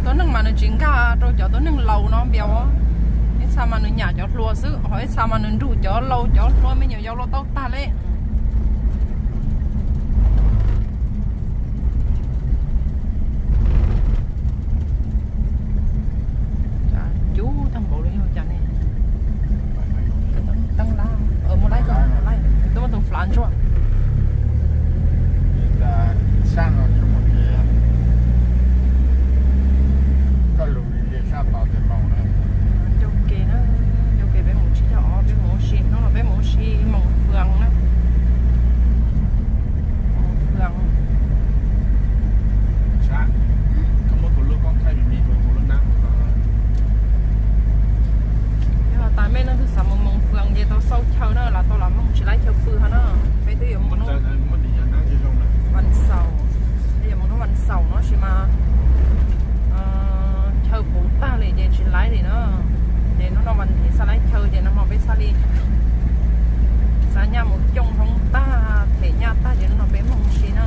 Tuab neeg mas nws tsis nkag rau cov tuab neeg laus no npias. Ib txha mas nws nyam cov hluas xwb, ho ib txha mas nws nrug cov laus, cov hluas me nyuam yaus los tau tag li. Cas cub tag npaum li yog cas ne? Teeb lab, muaj laib, muaj laib, twb muaj tus flav ntsuag. Ncauj kev na, ncauj kev peb mus tsis yog os, peb mus ua si, hnub no peb mus ua si Moos Fwas na. Moos Fwas. Yog tas mej leej twg xav mus Moos Fwas ces tau xauj chaw na, los tau los mus tsis laib chaw pw hov na. Peb twb yuav mus hnub Vas Xaum, peb yuav mus hnub Vas Xaum no sis mas chaw puv tag li ces tsis laib li na. Ces hnub no vas thiv xav laib chaw ces no peb xav li, xav nyaj mus cooj hoob tag, them nyaj tag ces hnub no peb mus ua si na.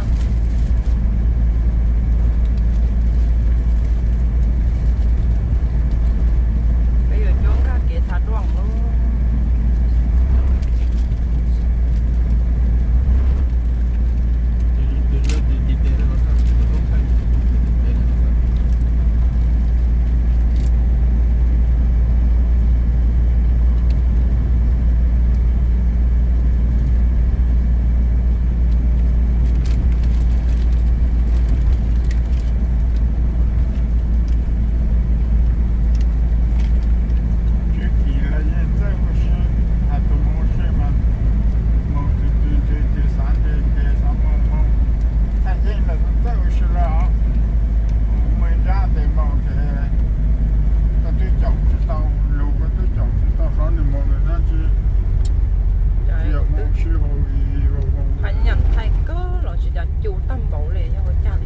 Peb yuav cuab nkag kev thav duaj lawm. Tsis kis los yeej txawj ua si, hais tus mus ua si mas mus tus twg ntshe ces xav ntshe ces xav mus mus, txhaj yeej los txawj ua si los muaj ib nrab tes mus ces koj twb caum tsis tau, lus koj twb caum tsis tau, qhov nws mus nws dab tsi. Yog mus sib hau vim vau vau. Phaj nyam thaij kawg los tsis cas cu tag npaum li yog ua cas li.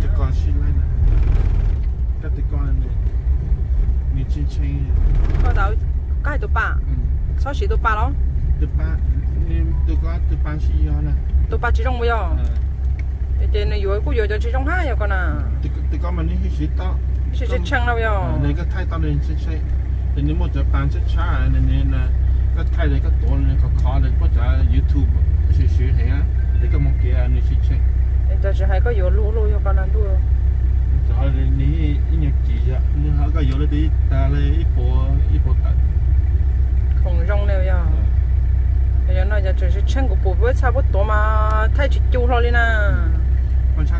Koj tus pa, txhob siv tus pa los? Tus pa tsis zoo puas yog? Ces nws yuav kuj yuav cov tsis zoo hab yog koj na. Tsis tshee no yog. Nws koj thaij tau nws tshee, ces nws muaj cov pa tshab tshab, koj thaij koj tuav khov khov puab cov YouTube, tab sis swv heev, ces koj mus kev nws tsis tshee. Cov tsis hais koj yuav luj luj yog koj na ntuj. Cov nws ib nyuag kis yog nws ho koj yuav li tag li ib puas, ib puas tawm. Khoom zoo li yog. Yog no yog tseem tsis tshee kuv pum puab txhaj puab tuav mas thaij tsis cu hlo li na. Xya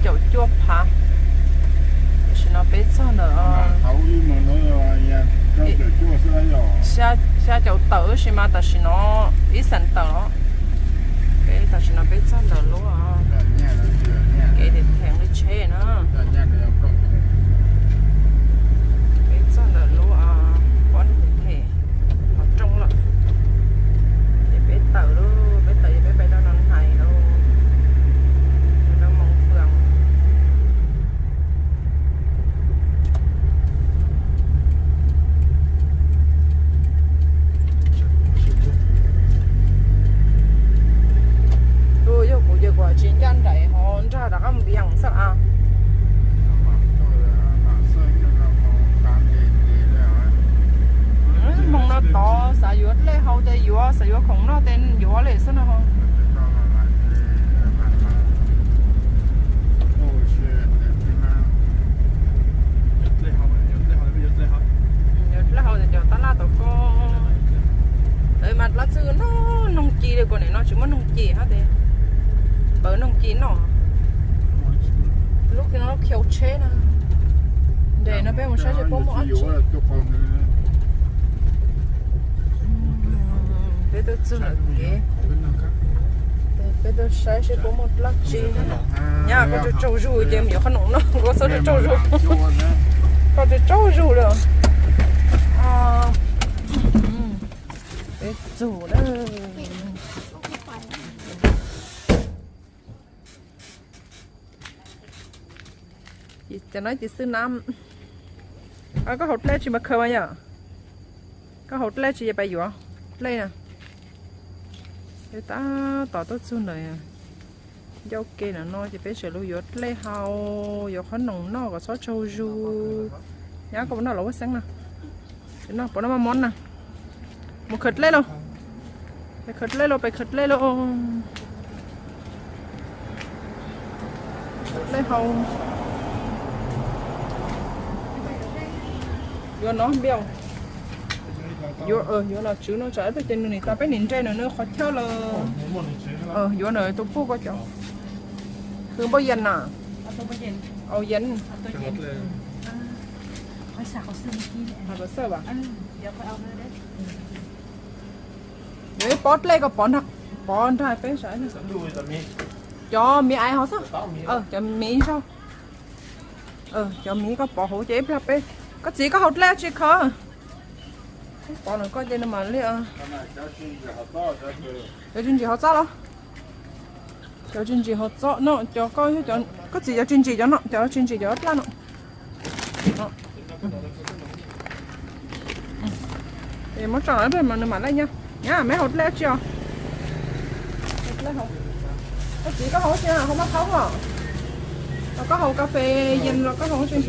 caum cuaj phav. Tam sim no peb txog ntawm xya caum tawm tab sis mas tam sim no ib xees tawm os. Peb tam sim no peb txog ntawm lub kev them li tsheb na. Peb txog ntawm lub pob them qhov rooj lawm. Ces peb tawm lauj, peb tawm ces peb pais rau no hais lauj, rau Moos Fwas. Yog kuv ces kuv tsis ncaj nraim ho nrog rov qab mus Vias xwb a. Moos no tod xav yuav dlej haus ces yuav, xav yuav khoom noj ces yuav li xwb no. Yuav dlej haus ces cov tab laj tau koj. Mas dlaab tsi no noog ci li, kuv nim no tsis muaj noog ci hab tes, pawv noog ci noj. Lub no lub khiv tsheb na. Nres no peb mus saib seb puab muaj dab tsi. Peb tuaj txug ntawm kev, peb tuaj saib seb puab muaj dlaab tsi. Nyab koj tsaug tsaug zug ces mus yuav qhob noom noj, koj txhob tsaug tsaug zug. Koj tsaug tsaug zug lawm. Peb txug lawm. Ces no ces xwb na. Koj haus dlej tsi mas khaws mas yom. Koj haus dlej tsis, peb yuav dlej na. Peb tab tom tuaj txug ntawm ncauj ke no no ces peb sawv lug yuav dlej haus, yuav qhov noom noj kom txhob tsaug zug. Nyab, koj puas noj lov huab xeeb na? Tsis noj, puas noj maj mob na? Mus khaws dlej lauj. Peb khaws dlej lauj, peb khaws dlej lauj. Dlej haus. Yuav no npiaj. Yuav, yuav no tswv no tsam ib pliag ces nws nim tas peb nim nres nws qhov chaw lawm. Yuav no tus puj koj cov. Khwv npoj yas na? Au yas. Yuav ib pob dlej koj pov nrag, pov nrag peb saib. Cov miv ais hov xwb. Cov miv zaug. Cov miv koj pov hauv ces ib pliag peb. Koj txiv, koj haus dlej tsis khaws? Pov no koj ces no mam li. Cov tsis ntsim hauv txob los? Cov tsis ntsim hauv txob no, cov koj, koj txiv, cov tsis ntsim cov no, cov tsis ntsim cov dlaj no. Muab tso mas nws mam lej nyab. Nyab, meb haus dlej tsis os? Koj txiv, koj haus tsis, haus maj phaub os? Los koj haus kas fes yees los koj haus tsis?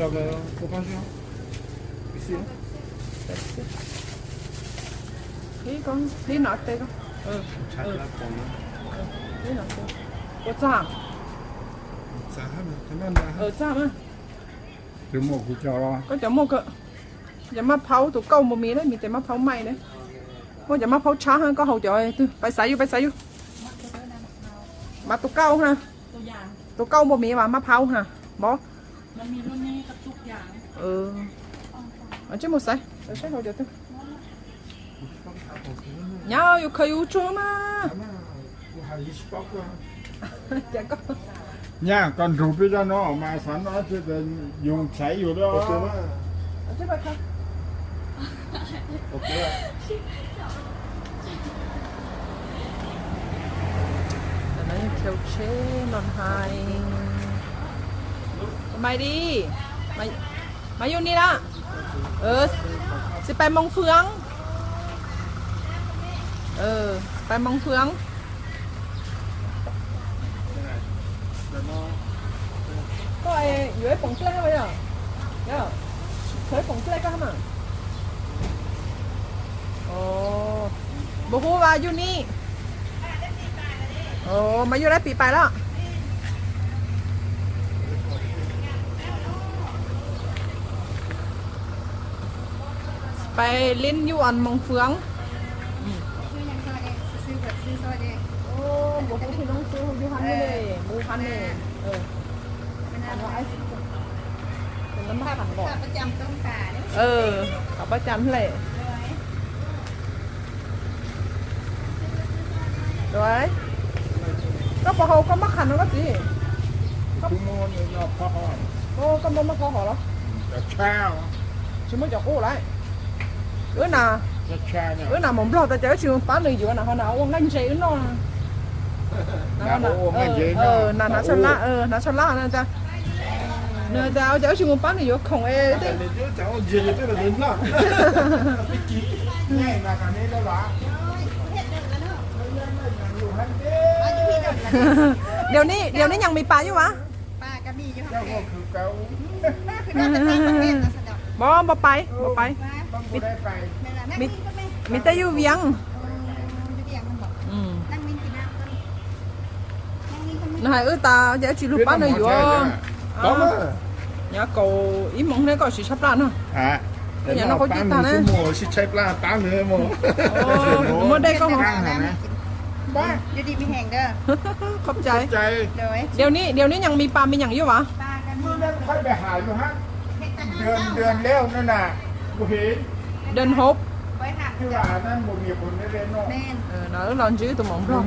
Ib no tej, ib no tej. Puas txog? Txog mas. Koj cov muaj, cov maj phaub tus kauj npua mis ne, mis tes maj phaub mais ne. Muaj cov maj phaub tshab, koj haus cov twg? Pais xav yus, pais xav yus. Mas tus kauj na, tus kauj npua mis mas maj phaub na, npov. Tsis mus xaiv, saib haus cov twg. Nyab, yus khaws yus tsuag mas. Nyab, koj nrug peb zaj no mas xav noj yus tshaiv yus lawm. Mas di, mas yus ni lawm. Xi pais moos fwv, xi pais moos fwv. Koj yuav ib poom dlej mas yog, khaws ib poom dlej koj mas. Npau huv vas yus ni. Mas yus lawv pim pais lawm. Pais lin yus moos fwv. Npau huv phi noob xwb, yus hab ne, npau hab ne. Qhov pab cas hle. Koj puas haus koj maj qham no koj txiv? Koj muaj maj qham hov los? Tsis muaj cov qub lawm. Wb na, wb na mus Nplog tas ces wb tsis mus pab nws yuav na, ho na ua nqaij ntses wb noj. Na hnav tsho lab, hnav tsho lab no tas. Nws tas ua cas wb tsis mus pab nws yuav khoom es. Điều này, điều này nhắn mì pà chứ mà. Npau, npau pais, npau pais. Mì teb yus viav. Nws hais wb tas ces wb tsis lug pab nws yuav. Nyob kaum ib moos ne koj siv tshaib plab no. Nyob no qub ci tag ne. Muaj dej koj. Khov cai. Điều này, điều này nhắn mì pà, mì nhắn yuav vas. Đơn hộp. No wb los ntsib ib tug maum Nplog.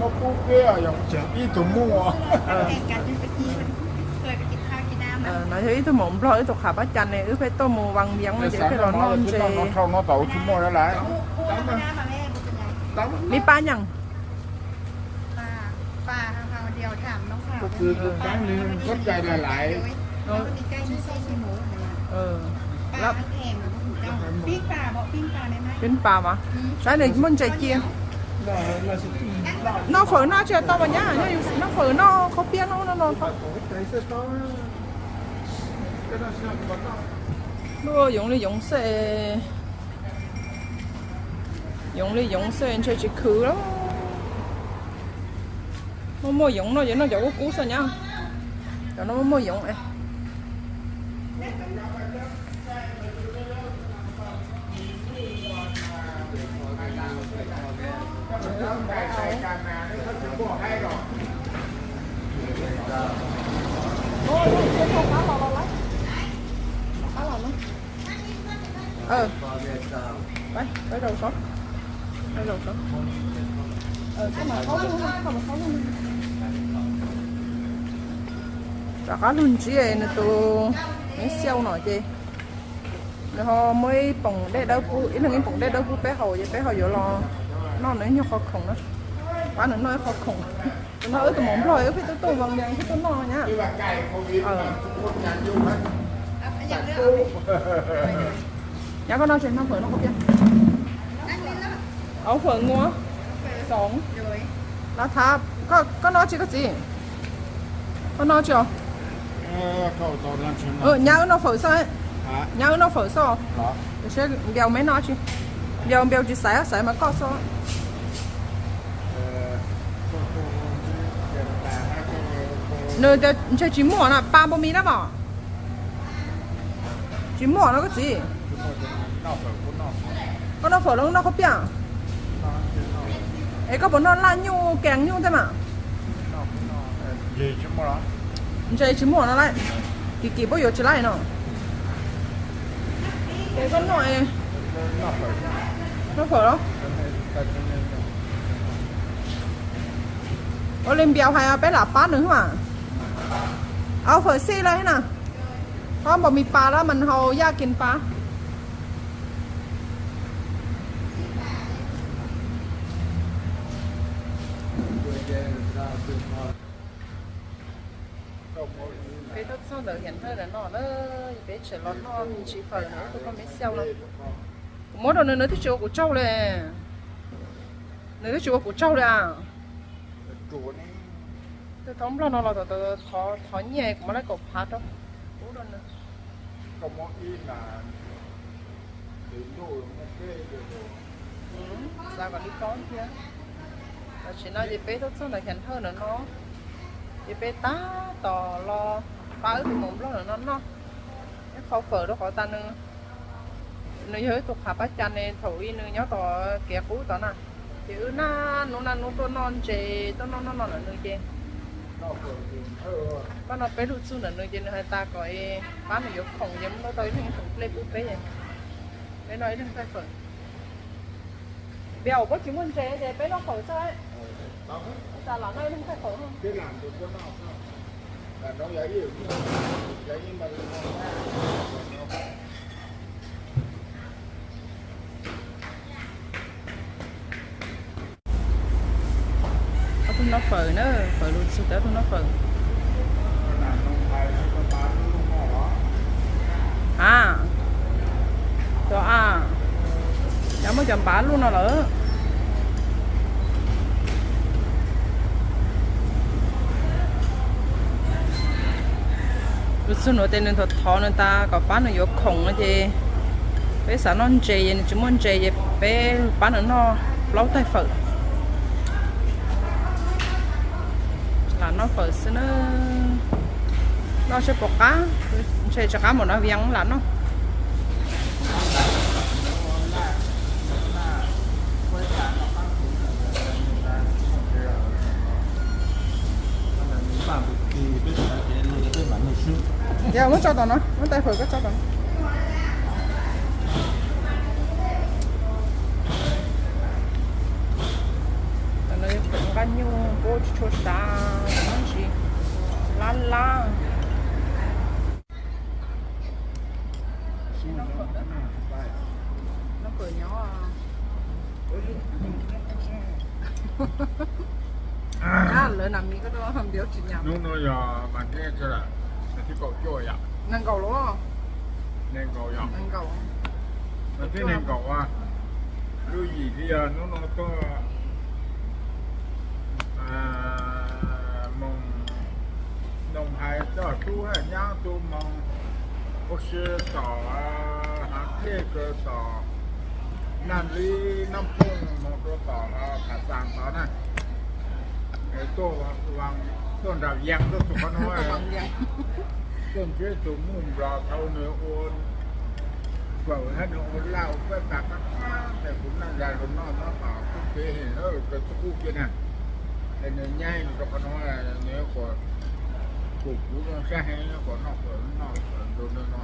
No yog ib tug maum Nplog, ib tug qhav pab cas ne, wb pheej tuaj mus Vas Viam no ces wb pheej los noj ntses. Mì pà nhắn. Peb pas mas, saib nws muaj ntses cia. Noj fawm no tsis tau mas nyab, noj fawm no, qhov piaj no no no. Lub yoov li yoov xwb, yoov li yoov xwb, ntshe tsis khwv lawm. Muaj muaj yoov no ces noj cov kub kub xwb nyab. Cov no muaj muaj yoov. Rov qab lug ntsib nws tus me xiau no ces nws ho muab ib poom dej dawb pub, ib leeg ib poom dej dawb pub peb haus ces peb ho yuav los noj nws ib nyuag qhov khoom na. Pab nws noj ib qhov khoom. Tus no wb tus maum nplog wb pheej tuaj tuaj vas vas pheej tuaj noj nyab. Nyab koj noj tsis noj fawm no koj piaj. Ov fawm nguav xoov. Lav thav, koj noj tsis koj txiv? Koj noj tsis os? Nyab wb noj fawm xwb. Nyab wb noj fawm xwb. Npias me noj tsis? Npias npias tsis xaiv, xaiv mas koj xwb. Nws tias ntshe tsis muaj no, pa npau mis na mos. Tsis muaj no koj txiv. Koj noj fawm los noj khaub piaj? Es koj puas noj laj nyuj kees nyuj tej mas? Ntshe tsis muaj no lawm. Kim kim puab yuav tsis laij no. Es koj noj, noj fawm los? Ua li npias hais peb lam pab nws mas. Ov fawm xij lawm na. Ho npau mis pas lawm mas haus yaj kis pas. Peb tuaj txog ntawm Hiav Thawj ntawm no na, peb tseem los noj me ntsis fawm na, tus poj me xiau no. Kuv muab rau nws, nws twb tsis ua kuv tsaug li. Nws twb tsis ua kuv tsaug li a. Twb thoob nplog no los thov nyiaj kuv muab lawm kaum phav rau, pub rau nws. Xav kom li koob thiab. Tam sim no ces peb tuaj txog ntawm Hiav Thawj ntawm no, ces peb tab tom los pab wb tus maum nplog ntawm no noj ib qho fawm rau qhov tas nws, nws yog ib tug qav pab cas ne, thaum ub nws nyob tom kev qub tod na, ces wb naj hnub naj hnub tuaj noj ntses tuaj noj noj no ntawm nws ces pab no peb lug txug ntawm nws ces nws hais tas kom pab nws yuav khoom ces muab tau ib leeg khoom dlej pub peb, peb noj ib leeg thaij fawm. Npias, puab tsis muaj ntses ces peb noj fawm xwb. Lam noj ib leeg thaij fawm. Ob tug noj fawm na, fawm lug txug tas ob tug noj fawm. A, cov a, cov muaj cov npav luj no lawm. Lug txug nuav tes nws thov thov nws tas kom pab nws yuav khoom no ces peb xav noj ntses ces nws tsis muaj ntses ces peb pab nws noj plaub taig fawm. Lam noj fawm xwb na. Noj seb puas qab, ntshe tsis qab npaum no Vias lam noj. Yog, muab tso tom no, muab taig fawm koj tso tom no. Tom no yog fawm nqaij nyuj, puab tsis tshua sav, noj ntsis lab lab. Hnub no yog mas teb, nees nkaum lawm. Nees nkaum yog, nees nkaum, mas twb nees nkaum, lub yim li yog hnub no tuaj moos, noog hais coj tub nyab tu moos, ua si tom Hav Dej kawg tom Naj Lib Nab Phooj moog rua tom Phav Xaas tod na. Tuaj, tuaj nram Vias tuaj txug qhov no, tuaj ntsib tug Muj Nplog thaum nws ua vawm hab nws ua laj ua kab tas qab qab tes kuv naj zag lug noj nyob tom tub kev him lawm kawg tug qub kiag na. Es nws nyaib rua qhov no, nws yuav kom kuv zoo sab heev kom noj kom noj rua nws no.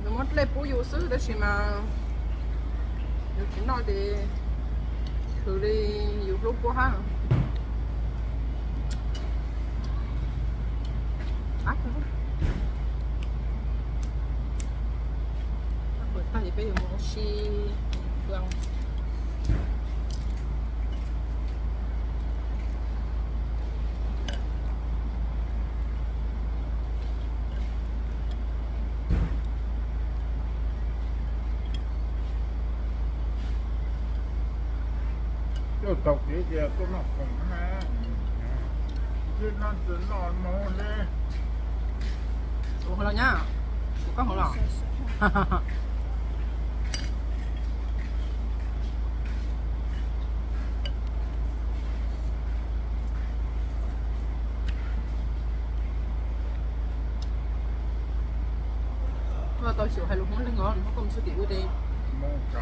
Nws muab dlej pub yus xwb tab sis mas yus tsis noj ces khwv li yus hlub puab hab. Peb yuav mus ua si. Tuaj taug kev ces tuaj noj khoom na, ntsib noj tsis noj moog le. Ua los nyab, ua koj hauv los. Tuaj tau xyum hais lus Hmoob Leeg os, Hmoob Koj Mus Xub Tim Ub tes.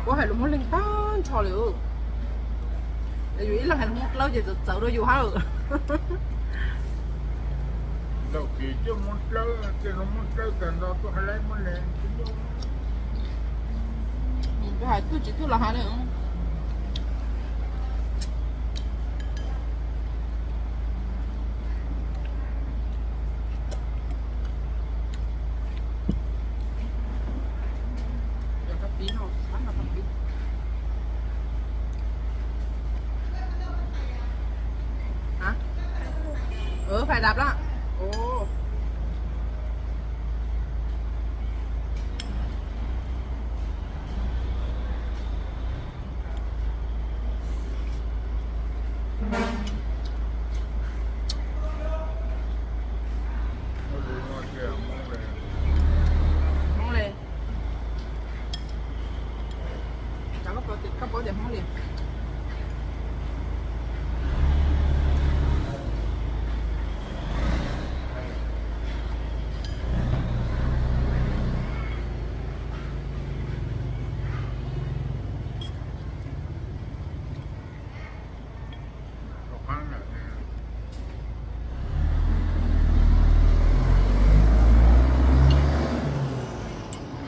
Puab hais lus Hmoob Leeg tag nrho li. Yus ib leeg hais lus Hmoob Dlawb ces txawv txawv rau yus hab. Hais twj tsis twj los hais li. Hais dab lawm. Hmoob li. Koj paub tias Hmoob li.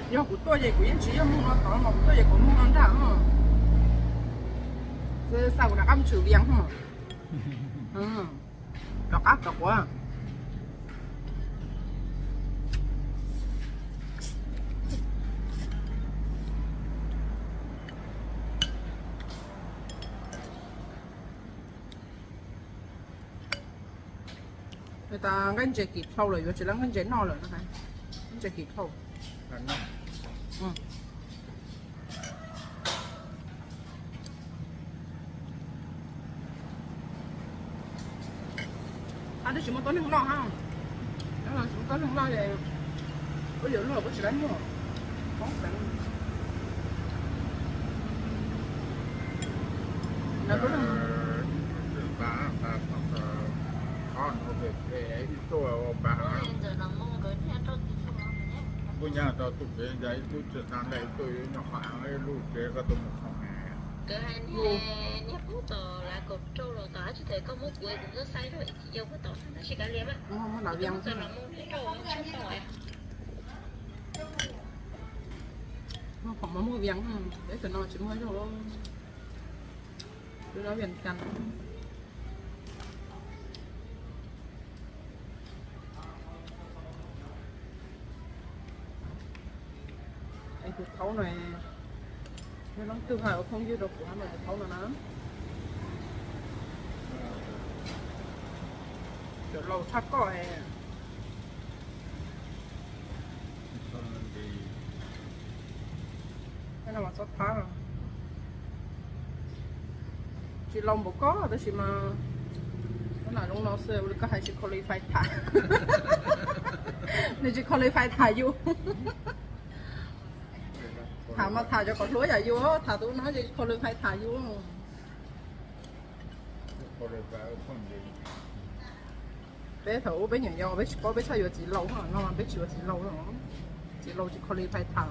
Yog kuv tuaj ces kuv yeej tsis yog moog no tod, mas kuv tuaj ces kuv moog no nrag. Xa kuv rov qab mus tshwm Vias. Rov qab rov quav. Tas nqaij ntses kim dlhau lawm, yuav tsis lawv nqaij ntses noj lawm no. Nqaij ntses kim dlhau. Hab twb tsis muaj tuab neeg noj hab. Tsis muaj tuab neeg noj es ua yuav luag kuj tsis lab muag. Kuj nyab rau tus kev ntawd ib tug tsis tau nqaij ib tug nyuag qhov av ib lub tsev koj tuaj mus khoom. Muaj khoom mas muaj Vias, teb chaws no tsis muaj zaug. Lub no Vias Cas. Es tus thaub no, yog leej twg hais ua phooj ywg rau kuv hab no tus thaub no na. Cov laus tshaj koj es. Txhob tham, tsis laus npaum koj tab sis mas, koj nam zoo no xwb ua li koj hais tsis qualify tham. Nws tsis qualify tham yus. Tham mas tham cov kom hluas yam yus, tham tus no ces qualify tham yus. Peb thaum ub peb nyuam yaus peb tsis paub, peb txhaj yuav txiv laus no, peb tsis yuav txiv laus, txiv laus tsis qualify tham.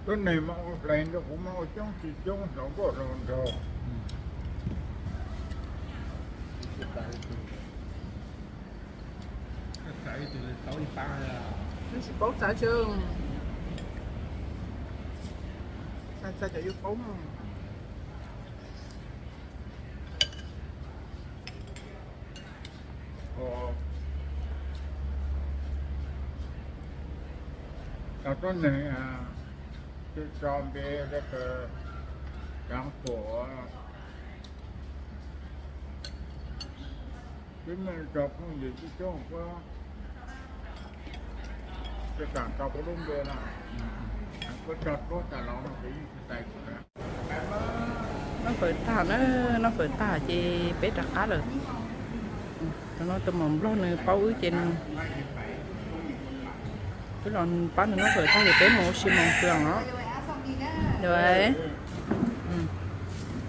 Tuab neeg mas ua hlais nrog kuv mas ua coob tsis coob, hluas nkauj hluas nraug. Tsis paub txawv, txawv cov yus paub. Cov tuab neeg tso npe, cov tuam, twb muaj cov phooj ywg coob coob, kuv tsis kam tso kuv lub npe no, kuv tso tuab tas los no kuv yeej tsis tais kuv na. Noj fawm tag na, noj fawm tag ces peb rov qab lawm. Tus no tus muam Nplog nws paub wb ces nws, wb los pab nws noj fawm tag ces peb mus ua si mus pw os.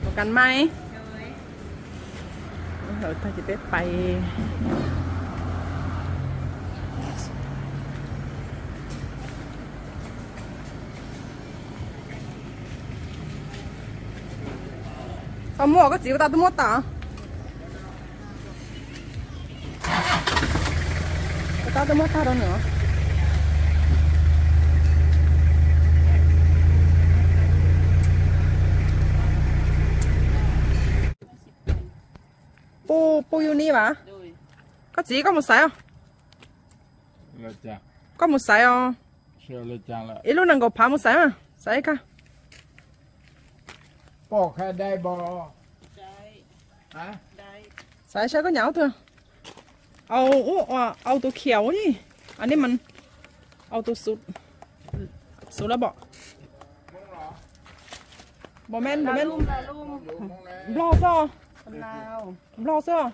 Mus kas mais. Noj fawm tag ces peb pais. Tau muab koj txiv, ua tau tuaj muab tas. Ua tau tuaj muab tag rau nws. Puj, puj Yuni vas, koj txiv koj mus xaiv os. Koj mus xaiv os. Ib lub nees nkaum phav mus xaiv mas, xaiv ib kag. Xaiv saib koj nyav ob tug. Au, au tus khiav li. Au tus xub, xub lab bom. Bom men, bom men. Nplog xwb. Nplog xwb.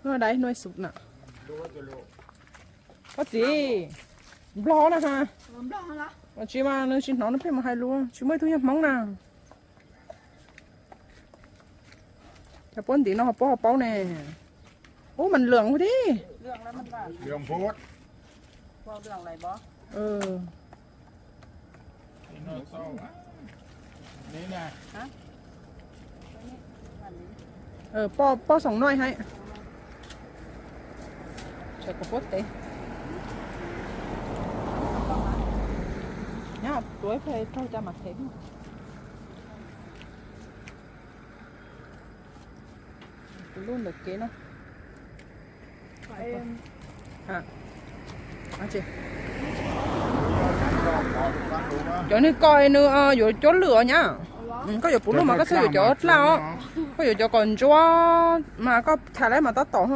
Nuj dais nuj xub na. Koj txiv, Nplog na ha. Tsis mas nws tsis hnov nws pheej mus hais lus, tsis muaj ib tug yog Hmoob na. Cov puab ntiv no ho puab ho paub ne. Ub, mas lwam ua tib. Poj, poj xoom nuj hais. Tsam kuv puab tev. Nyob tuav ib pliag raug cas mas them. Tus lub ntawm kev no. Cov nws ko nws yuav cuab lwj os nyab. Koj yuav puv luj mas koj txhob yuav cov dlaj os. Koj yuav cov kom ntsuab mas koj chais lawv mas tab tom.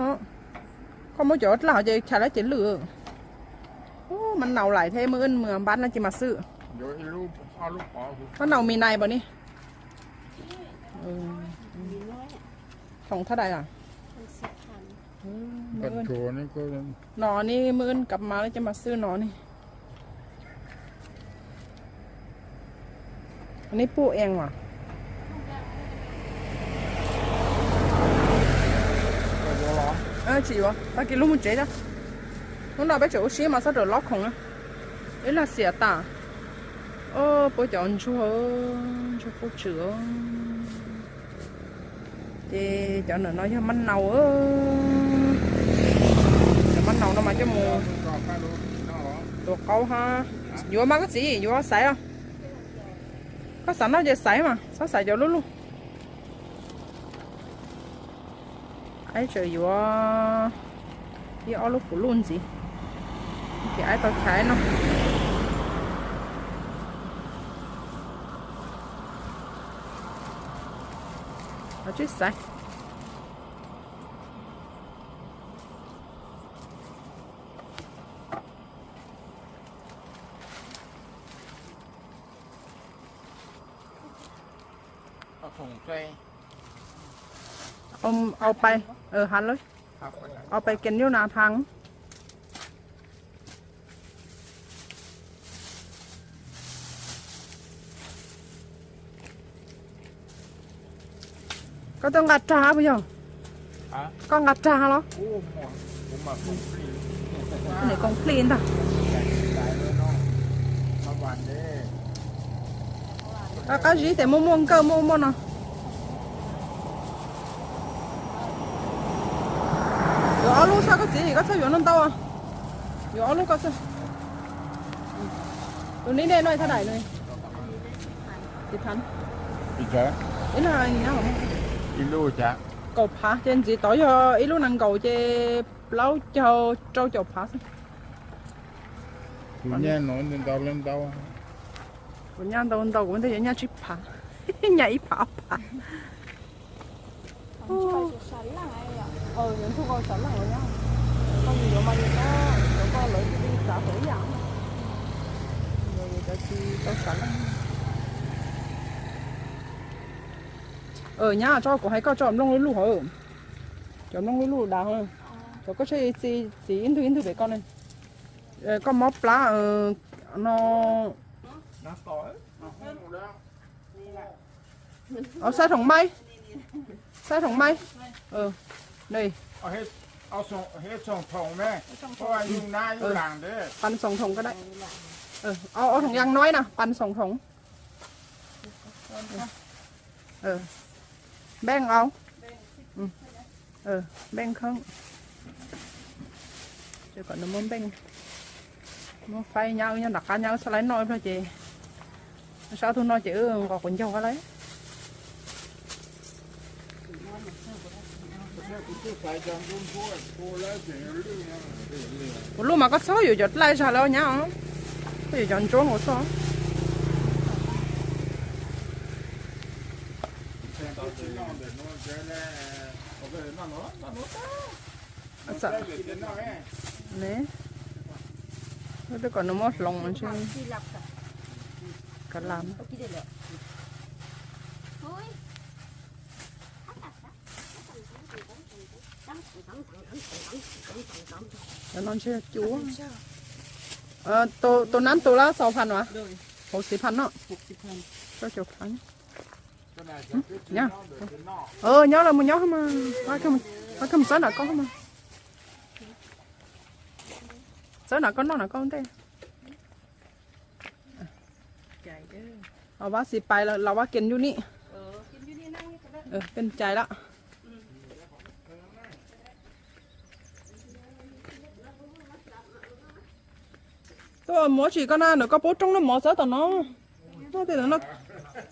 Koj muab cov dlaj ces chais lawv ces lwj. Mab naus laim thiab maj npab no ces mas xwb. Mab naus mi nai npaum ni. Thoom thaj dais a? No ni maj npab no ces mas xwb no ni. Neb puj ees mas. Tsis yuav, tag kis lub mus tsev. Hnub no peb tseem ua si mas txhob rawm lob khoom na. Ib lag xiam tas. Puab cov ntsuag, ntsuag puj tswm. Ces cov ntawm no yog mab naus. Cov mab naus no mas coj mus tuav qaub hab. Yuav mas koj txiv, yuav xaiv os. Koj xav noj ces xaiv mas, txhob xaiv cov lub lug. Aib tseem yuav ib ob lub puv luj ntxiv, ces aib tau chais no. Ho tsis xaiv. Au pais, ha lawm. Au pais kiag nyob na thang. Koj twb nqa rag puas yog? Koj nqa rag los? Nws koom plig ntag. Koj qab zib tias muaj muaj nkawj muaj muaj no. Yuav ob lub xwb koj txiv, koj txhob yuav ntau ntau. Yuav ob lub koj xwb. Tus nib nej no thaj daim no. Kaum phav ces ntxiv tod yog ib lub nees nkaum ces plaub caug rau caum phav xwb. Kuv nyaj ntau ntau kuv ntej yuav nyaj tsib phav, nyaj ib phav ob phav. Nyab tso kuv hais koj tso nplooj lub lub hauv, cov nplooj lub lub dav, cov koj txhob txiv ib ntug ib ntug pem koj ne. Koj mob plab no. Saib thoom maib, saib thoom maib. Pan xoom thoom ko dai. Ob thoom yang noib na, pan xoom thoom. Npeej au. Npeej kheeb. Kom nws muaj npeej, muaj faib nyab wb nyob nram qab nyab wb txhob laib noj ib pliag ces sab tug no ces wb nqos quav ncaug lawm. Kuv lub mas koj txhob yuav cov dlaij zag lawm nyab os, koj yuav cov ntsuab nkaus xwb. Twb kom nws muab hloov ntshe. Kav las. Cov no ntshe cuv. Tus nab tus lab xaus phav no? Hauv xis phav no. Rau caum phav. Nyob los mus nyob mas, txawb nram koj mas, txawb nram koj noj nram koj ntej. Vab xis pais los vab kias ncuj nim. Peb cais lawm. Tuaj muab tsis koj na, ntawm koj pub rooj noj mov txawb tom no.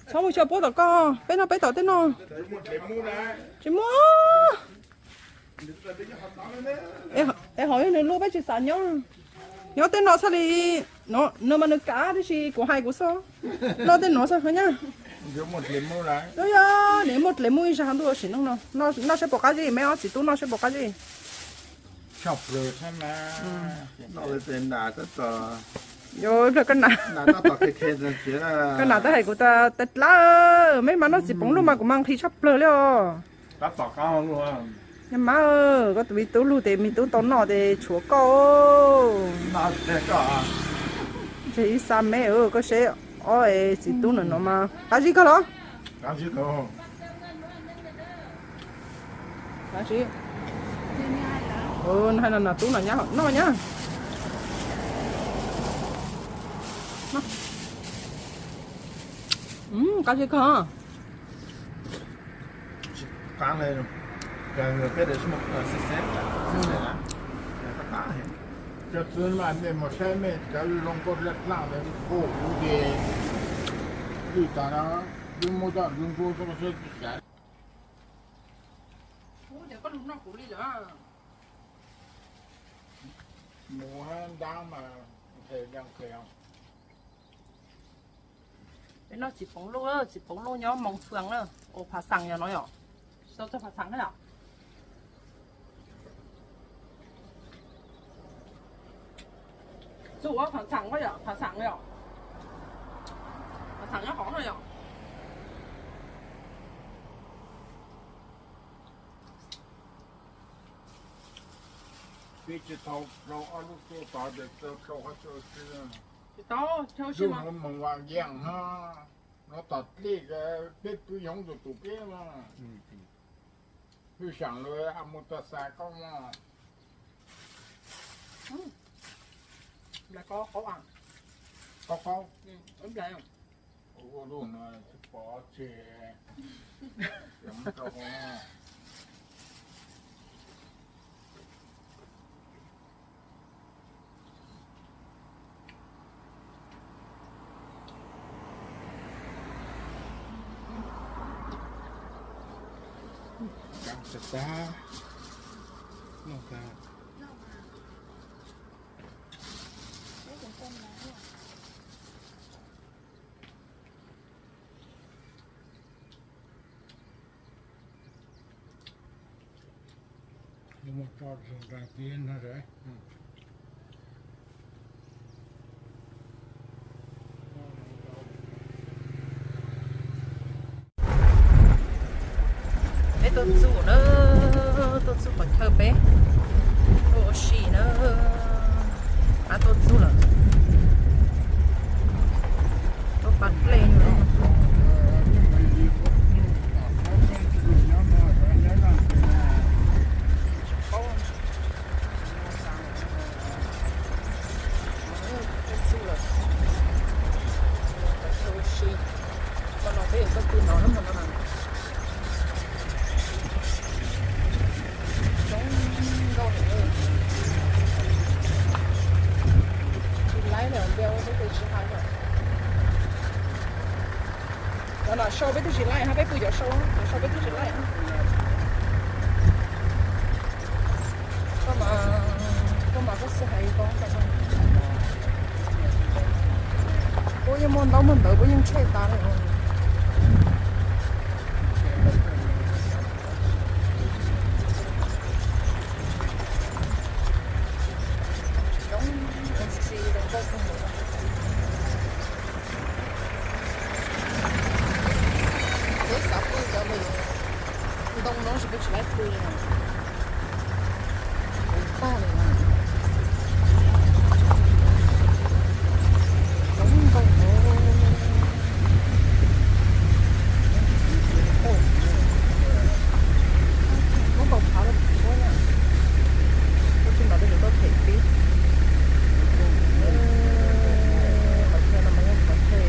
Txhob mus xyaw puab tom koj, peb noj peb tom tej no. Tsis muaj. Es hov yog nws lub peb tsis xav nyob. Nyob tej no txhaj li, nws mas nws kav tiam sis kuv hais kuv xwb. Noj tej no xwb nyab. Yog nws muaj dlev muj ib zag ntuj sim neej no. Noj seb puas qab zib, me ob txiv tub noj seb puas qab zib. Yuav ib pliag koj nam, koj nam twb hais kuv tas dlab, me mas noj txiv poov luj mas kuv mas nqhis tshaj plawg li os. Yog mas, koj tus me tub lug tes me tub tau noj tes tshuav koj. Ntshe ib xa me koj seb ob txiv tub no mas qab zib kawg los? Hais no nam tub no nyab noj nyab. Qab zib kawg. Cov txwv mas nej mus saib mej cov zoo nkauj dlaaj dlaaj ntawd kuj ces lwj tag no, lub muab coj zoo nkauj xwb. Mus hab ntab mas nqhis nqhis. Peb noj txiv poov luj, txiv poov luj nyob Moos Fwm na, ua phav xeem yog no yom. Tsis tau txog phav xav yom. Txuj ua phav xav yom, phav xav yom. Phav xav nyob hauv no yom. Peb tsis tau rau ob lub tuaj tod ces tau rau qhov chaw xwb. Tsis tau, chaw xwb no. Moos Vam Yees no, no tom dlej peb pw yoov tus tus peb no. Hwj Sam Luas a mus txog xav koj no. Nplai qaub qaub, qaub qaub. Ua lub no tsis pom tseg. Peb tuaj txug na, tuaj txug qhov chaw peb tuaj ua si na. Ab, tuaj txug lawm. Tuaj pas dlej. Tuaj txug lawm. Qhov chaw ua si. Hmo no peb yuav tuaj pw no na, hmo no na. Zoo nkauj heev. Tsis laib li, ntiaj teb peb tsis hais lawm. Cov no sau peb twb tsis laib, hab peb pw cov sau, cov sau peb twb tsis laib. Koj mas, koj mas koj xub hais ko. Puab yeej muaj ntaub muaj ntawv, puab yeej tshem tas li. Zoo, zoo si zoo nkauj kawg nkaus. Peb xav pw cov lwm ntoo no tab sis peb tsis laib pw li. Kuv tag li na. Zoo nkauj heev. Muab kaus phav rau kuv na. Tuaj txug no peb yuav tuaj them tib. Qhov chaw no mas yog qhov chaw,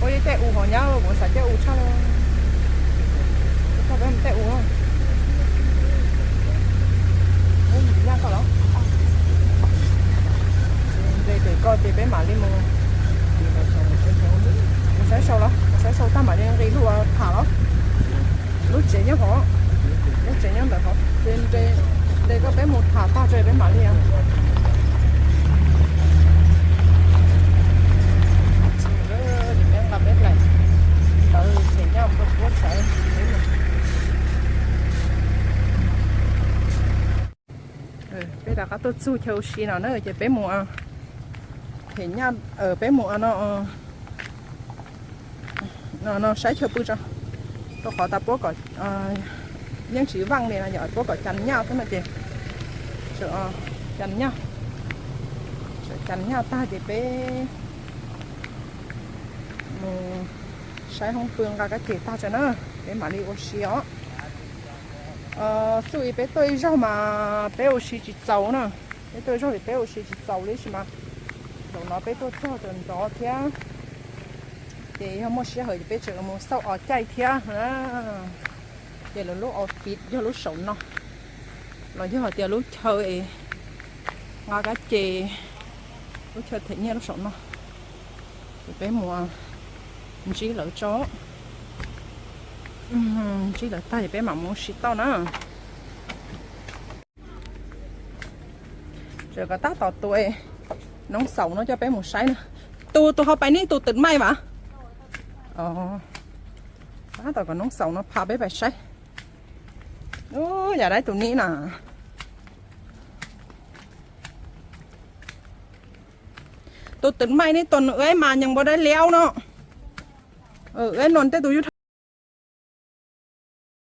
ua ib caij u hov nyab, kuv xav caij u tshaj li. Coj peb mus caij u. Nyaj koj los? Nqis pem ko ces peb mam li mus, mus saib sau los, mus saib sau tag mam li nqis lub tham los. Lub tsev nyob hov, lub tsev nyob ntawm hov ces nres, nres koj peb mus tham tag tso peb mam li. Peb nqa peb hlais ntawv them nyaj rau puab saib. Peb rov qab tuaj txug chaw ua si no na ces peb mus them nyaj, peb mus no, no saib chaw pw tso, rau qhov tas puab kom, yeej tsis vaaj li no yog puab kom cas nyaj xwb no ces tseem cas nyaj, tseem cas nyaj tag ces peb mus saib hoob pw nqa kab ces tag tso na, peb mam li ua si os. Xub ib peb tuaj ib zaug mas peb ua si tsis txaus na, peb tuaj ib zaug li peb ua si tsis txaus li sis mas zaum no peb tuaj txog tau nrov thiab ces yog muaj sij hawm ces peb tseem mus xauj os caij thiab na. Ces lawv lub office yog lub saum no los yog hais tias lub chaw es nqa kab ces, lub chaw them nyiaj lub saum no. Ces peb mus ntsib lawv tso, ntsib lawv tag ces peb mam mus ua si tau na. Tseem kom tab tom tuav noob xaum no coj peb mus saib na. Tus, tus hauv paim neb tus twm maij vas. Tab tom kom noob xaus no pha peb pais saib. Yam dab tus neb na. Tus twm maij neb tos nws eb mas nyees npua dab liab no. Eb no tej tus yub